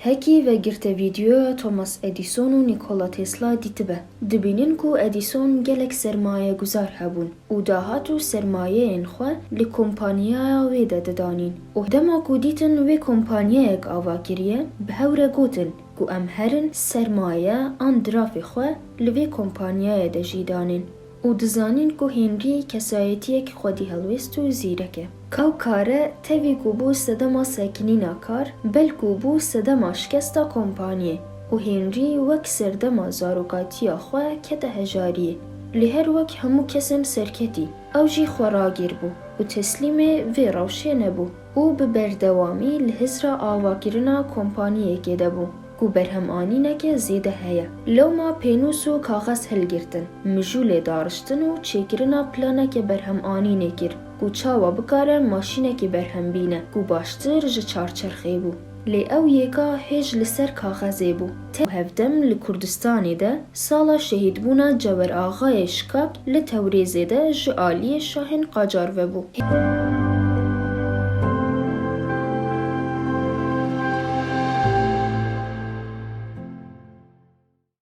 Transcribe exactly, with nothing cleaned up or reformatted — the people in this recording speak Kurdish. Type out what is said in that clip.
Hekî vegirte vîdeoya Thomas Edison û Nikola Tesla dîtibe, dibînin ku Edison gelek sermayeguzar hebûn û dahat û sermayeyên xwe li kompanyaya wê de didanîn û dema ku dîtin wê kompanyayek ava kiriye, bi hew re gotin ku em herin sermaye an dirafê xwe li vê kompanyayê de jî danên. Û dizanîn ku Henry kesayetiyek xwedî helwest û zîrek e. Ew kare tevî ku bû sedema sekinîna kar, belkû bû sedema şikesta kompaniyê û Henry wek serdema zarokatiya xwe kete hejariyê. Lê her wek hemû kesên serketî, ew jî xwe ragir bû û teslîmê vê rewşê nebû û bi berdewamî li hizra avakirina kompaniyekê de bû ku berhemanîneke zêde heye. Lewma pênûs û kaxez hilgirtin, mijûlê dariştin û çêkirina planeke berhemanînê kir ku çawa bikare maşînekî berhem bîne ku baştir ji çarçerxê bû. Lê ew yêka hêj li ser kaxezê bû. Te hevdem li Kurdistanê de sala şehîdbûna Cewer Axayê Şikak li Tewrêzê de ji aliyê şahên qacar vebû.